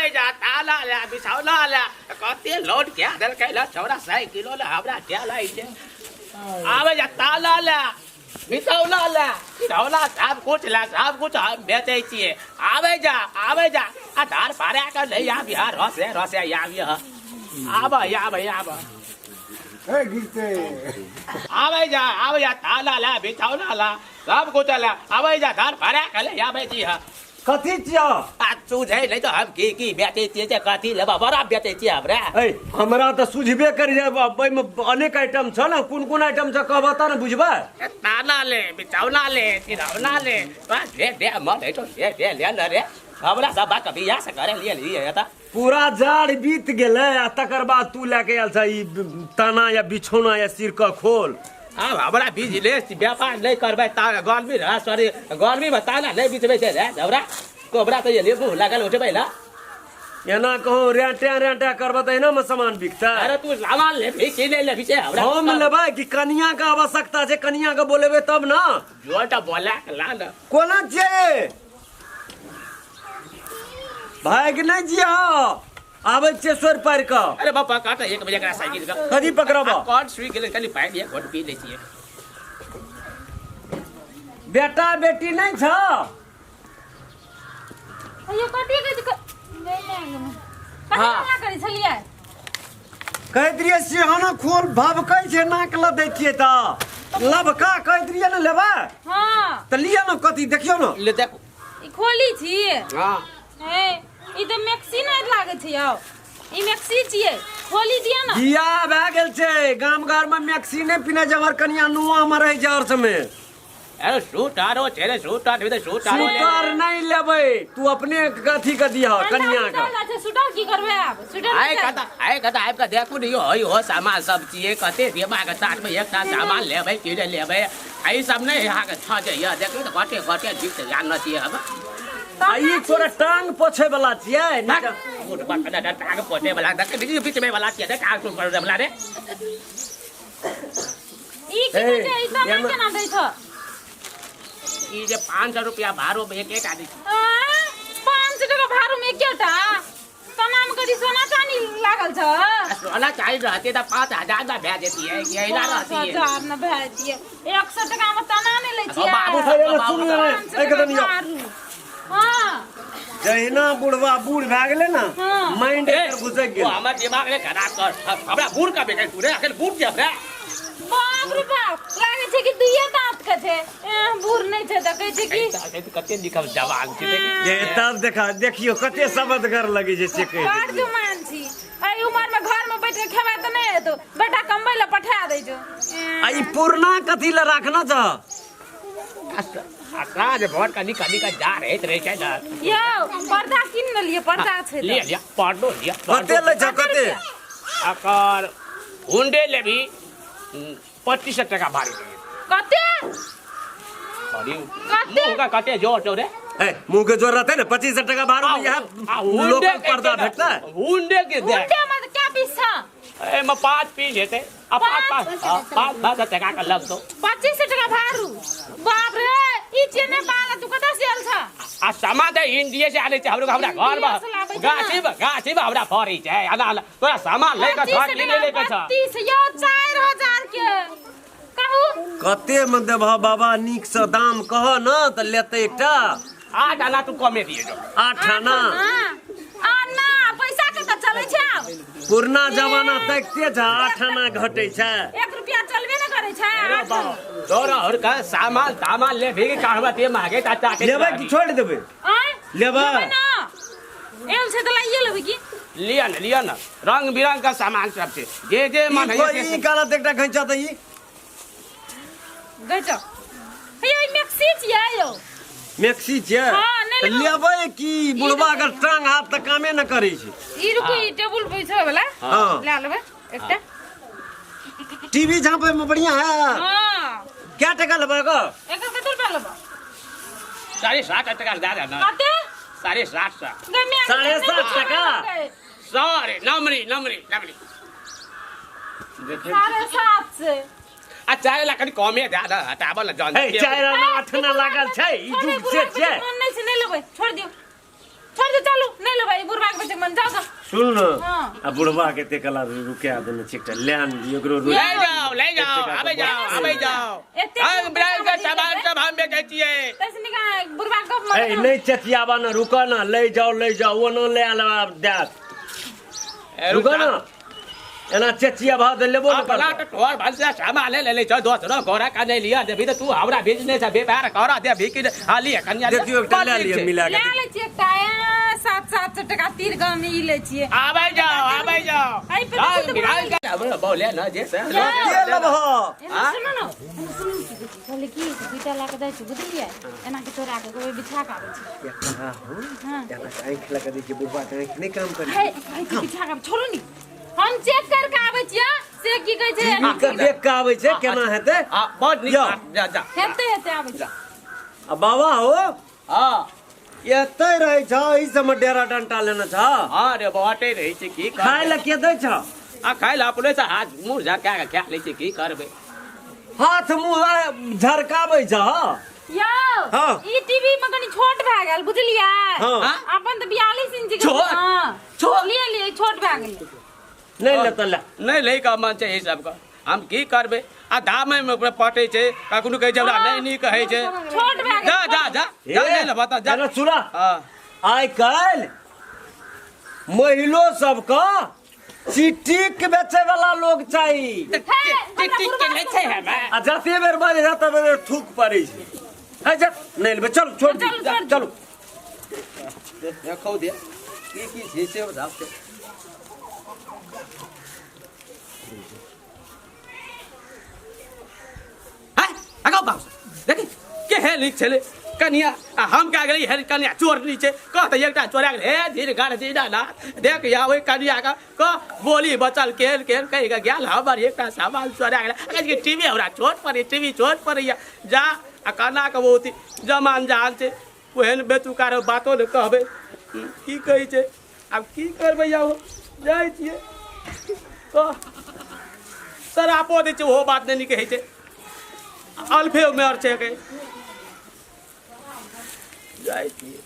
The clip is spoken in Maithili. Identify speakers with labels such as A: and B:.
A: आबै जा ताला ले बिछौना ले कते लोड क्या देलकै ल छौड़ा साइकिलो ले हमरा क्या लै छै आबै जा ताला ले बिछौना ले बिछौना सब कुछ ले सब कुछ हम बेचै छियै आबै जा आबै जा आ धार पारा के ले आबि हा रसे रसे आबि हा आब आब आब
B: ए गिरते
A: आबै जा आबै जा ताला ले बिछौना ले सब कुछ ले आबै जा धार पारा के ले आबै छी हा
B: कथी छियो
A: आ सुझै नहि तऽ हम की की बेचै छियै से कथी लेबऽ बड़ा बेचै छियै हमरा
B: ए हमरा तऽ सुझबे करी ओहिमे अनेक आइटम छ ने कोन कोन आइटम छ कहबह तऽ ने बुझबै
A: ताना ले बिछौना ले तिरौना ले बस दे दे मन है तो दे दे ले ले रे हमरा सब बात कभी यहाँ से करे लिए लिए तऽ
B: पूरा जाड़ बीत गेलै आ तकर बाद तू लए के आयल छ ई ताना या बिछौना या सिर के खोल
A: आब हमरा बिजनेस व्यापार नहि करबै ता गर्मी रह सॉरी गर्मीमे ताना नहि बिचबै छै रे हमरा कोबरा तऽ एलियै मुँह लागल उठबै ला
B: एना कहूँ रेंटे रेंटे करबह तऽ एना मे सामान बिकतै
A: अरे तू सामान लेबही कि नहि लेबही से हमरा
B: हम लेबै कि कनिया के आवश्यकता छै कनिया के बोलेबै तब ने
A: जोटा बोला के ला ने
B: कोना छियै भागि नहि जिया आबै छियै सोर पारि कऽ
A: अरे बापा काटा एक बजे करा साइकिल का
B: कथी पकड़ब
A: कौन सुई गेलै कनि पानि एक घोट पी लै छियै
B: बेटा बेटी नहि छ
C: अयो कथी कहै छै नहि नहि कथी
A: हाँ।
C: मना करै छलियै
B: कहैत रहियै सिरहाना खोल भभकै छै नाक लऽ दै छियै तऽ लभका कहैत रहियै ने लेबै
C: हाँ
B: तऽ लिअ ने कथी देखियौ ने
A: ले देखो
C: ई खोली छी
A: हाँ
C: हे ई तऽ मैक्सी नहि लागै छै यौ ई मैक्सी छियै खोली दिअ ने
B: बियाह भए गेल छै गाम घर में मैक्सी नहि पिन्है छै हमर कनिया नुआ मे रहै छै हर समय
A: अरे सूट आरो छै रे सूट आर तऽ सूट आरो ले
B: स्वेटर नहि लेबै तू अपने अथी के दिह कनिया के
C: ठंडा छै स्वेटर की करबै आब स्वेटर
A: आइ कता आइ कता आबि कऽ देखू ने यौ हई हो सामान सब छियै कते दिमाग साथ में एकटा सामान लेबै कि नहि लेबै एहि सब नहि अहाँके छजैया देखियौ तऽ घटे घटे दिख तऽ जान छियै हम
B: आ ई तोरा टांग पोछे वाला छियै नीचा
A: उठ बट टांग पोछे वाला देख बीच में वाला छियै देख टांग पोछे वाला रे
C: ई की कहै छै ई सामान केना दै छ
A: ई जे 500 रुपया भाड़ो में एक एक आदमी
C: 500 टका भाड़ो में एकेटा तना में कदी सोना चानी लागल छ
A: सोना चानी रहते त 5000 में भए जेती है यही ना रहती है
C: 5000 में भए जेती है 100 टका में तना नहीं लै छियै
A: बाबू
B: सुन एकदम
C: हां
B: जहिना बुढ़वा बूढ़ भए गेलै ने माइंड एकर घुसक गेल
A: हमर दिमाग ने खराब कर हमरा बूढ़ का बेकर तू रे अखन बूढ़ के हमरा
C: बाप रे बाप लागे छै कि दुइये दांत के छै बूढ़ नहि छै तऽ कहै छै कि
A: कते निकल जवान छै
B: ये तब देखा देखियो कते सबदगर लगे छै से कहि
C: बड़ जुमान छी एहि उमर में घर में बैठ के खेबै तऽ नहि हेतौ बेटा कमबै लए पठा दै छौ
B: आ ई पुरना कथी लए राखना छह
A: आ साँझ भोर कनी कनी का जा रहैत रहै छै ने
C: यौ पर्दा कीन लेलियै पर्दा छै
A: लिअ लिअ पर्दो लिअ
B: कते लै छह कते
A: एकर हुंडे लेबी 2500 टका भारी
C: कते
A: अरे
C: कते?
A: मुँह का कते जोर छौ रे
B: ए मुंह के जोर रहते ने 2500 टका भाड़ो में यहाँ लोकल पर्दा भेटलै
A: हुंडे के दे
C: हुंडे में क्या पीस छ
A: एमे 5 पीस हेतै आ पाँच पाँच हाँ, पाँच पाँच सौ टका के लगतौ
C: 2500 टका भाड़ू बाप रे ई चेने बाला तू कतऽ से आयल छ
A: आ सामान तऽ इंडिये से आनै छै हमरो हमरा घर
C: इंडिया से लाबै
A: मे
C: छै ना।
A: गाछी मे गाछी मे हमरा फरै छै आना आना तोरा सामान लै के छह कि नहि लै के छह
C: 32 यौ 4000 के कहू
B: कते में देबह बाबा नीक से दाम कह न तऽ लेतै एकटा
A: आठ आना तू कमे दिए जो
B: आठ आना
C: आ ना पैसा के तऽ चलै छै आब
B: पुरना जमाना तकिते छ आठ आना घटै छै
C: एक रुपया चलबे न करै छै
A: अरे
C: आठ
A: बाप,
C: आना।
A: तोरा और का सामान तामान ले भी कहवा ते मांगे ता चाटे
B: लेबै कि छोड़ि देबै
C: आँय?
B: लेबै?
C: लेबै ना एल छै तऽ लाइए लेबै की
A: लिया न लिया न रंग बिरंग का सामान सब छै जे जे मन
B: ई
A: है
B: कोई ई गलत एकटा घैंचा तऽ ई
C: गैचो हे ई मैक्सी छियै यौ
B: मैक्सी छियै
C: हाँ, नहि
B: तऽ
C: लेबै।
B: लेबै कि बुढ़वा के टांग हाथ तऽ कामे न करै छै
C: ई रुकू ई टेबुल बैसै वाला
B: हाँ।
C: लए लेबै एकटा
B: टीवी झाँपे में बढ़िया है
C: हाँ
B: क्या टका लेबै एकर
C: एकर कते रुपया लेबै
A: 7.5 टका दे दे ना
C: कते
A: 750
C: गै माय,
B: 7.5 टका?
A: सॉरी नमरी नमरी नमरी
C: 750 से
A: आ चाय ला कनि कमे दे दे हटाबऽ न जन
B: हे चारि आना आठ आना लागल छै ई
C: छोड़
B: जुग से
C: दियौ,
B: छै
C: मन नहि छै नहि लेबै छोड़ दियौ छोड़ दियौ चलू नहि लेबै ई बुढ़बा के बेचैके मन
B: सुन न
C: हाँ।
B: आ बुढ़वा के एते कला रुका देने छै एकटा लैन दियौ ओकरो
A: ले जाओ ले जाओ आबे जाओ आबे जाओ
C: एते
A: रंग बिरंग के सामान सब हम बेचै छियै।
C: तैसे निका बुढ़वा गप मत
B: ए नहीं चचियाबा ना रुका ना ले जाओ ले जाओ वो ना ले आला देत
A: ए, रुक
B: रुका ना एना चचिया भाव दे लेबो ना
A: अपना तो तोहर भलसे सामान ले ले छो दोसरो गोरा का नहीं लिया देबी तो तू हमरा बिजनेस है व्यापार करा दे भी कि हां लिया कन्या
B: देखियो एकटा ले लिया मिला
C: ले
B: के
C: लै छियै एकटा ए, 700 टका तीर गम ई लै छियै।
A: आबै जाओ आबै जाओ।
C: एहि पर
A: रंग
C: देखू तऽ
A: बिरंग के अब बोले ना जे से
C: यौ।
B: के लेबह?
C: एना सुनू ने, एना सुनू की कहै छी। कहलियै की से दुइटा लए कऽ जाइ छी बुझलियै, एना के चोरा के गोबै बिछा कऽ आबै छी। हाँ।
B: एना के आँखि लगा दै छै बुढ़वा के आँखि नहि काम करै
C: हे कहै छी बिछा कऽ आबै, छोड़ू नी हम चेक कर के आबै छियै से की कहै छै
B: टीवी के देख के आबै छै केना हेतै।
A: हां बहुत नीक
B: यौ।
A: बात, जा जा
C: हेतै हेतै आबै छी।
B: आ बाबा हो
A: हां
B: एतै रहै छ ई सबमे डेरा डंटा लेने छ।
A: हां रे बाटे रहै छै की करबै?
B: खाय लए के दै छ?
A: आ खाय लए अपने से हाथ मुंह झरका के खा लै छै की करबै?
B: हाथ मुंह झरकाबै छ।
C: यौ
B: हाँ।
C: ई टीवी में कनी छोट भए गेल बुझलियै।
B: हाँ।
C: अपन तऽ 42 इंच के
A: छोट?
C: हाँ।
A: छोट?
C: लिए लिए छोट भए गेल।
B: नहि लेतऽ ले।
A: नहीं लै के मन छै ई सबके हम की करबै? आ दामे में पटै छै कखनो कहै छै हमरा नहीं नीक कहै छै।
C: छोट भए गेल।
A: जा जा जा जा नहीं लेबह तऽ जा।
B: एना सुना
A: हाँ
B: आइ काल्हि महिलो सबके चिट्ठी के बेचे वाला लोग चाही।
C: हे, हमरा
A: टिक के नहि छै हमे।
B: आ जते बेर बाजै छै तते बेर थूक पड़ै छै। है जा नहीं लेबै चलू छोड़ दी
C: चलू, छोड़ दी।
B: चलू।
A: देखो दे की की छै से बताउ छै। हाय आगाँ बाबू देखी के हे नीक छलै कनिया आ हम क्या गेली हे कनिया चोर नी छै कह तऽ एकटा चोरा गेल हे धीर गाड़ दीना ना देख या ओहि कनिया का कह बोली बचल केल केल कहि के गेल हमर एकटा सामान चोरा गेल। कहै छै कि टीवी हमरा छोट पड़ै टीवी छोट पड़ैया जा आ कना के बहुत जमान जहान छै ओहन बेतुकार बातो ने कहबै की कहै छै आब की करबै आब जाइ छियै कह शरापो दै छै ओहो बात नहि नीक होइ छै अल्फे उमेर छै के जाइ छियै।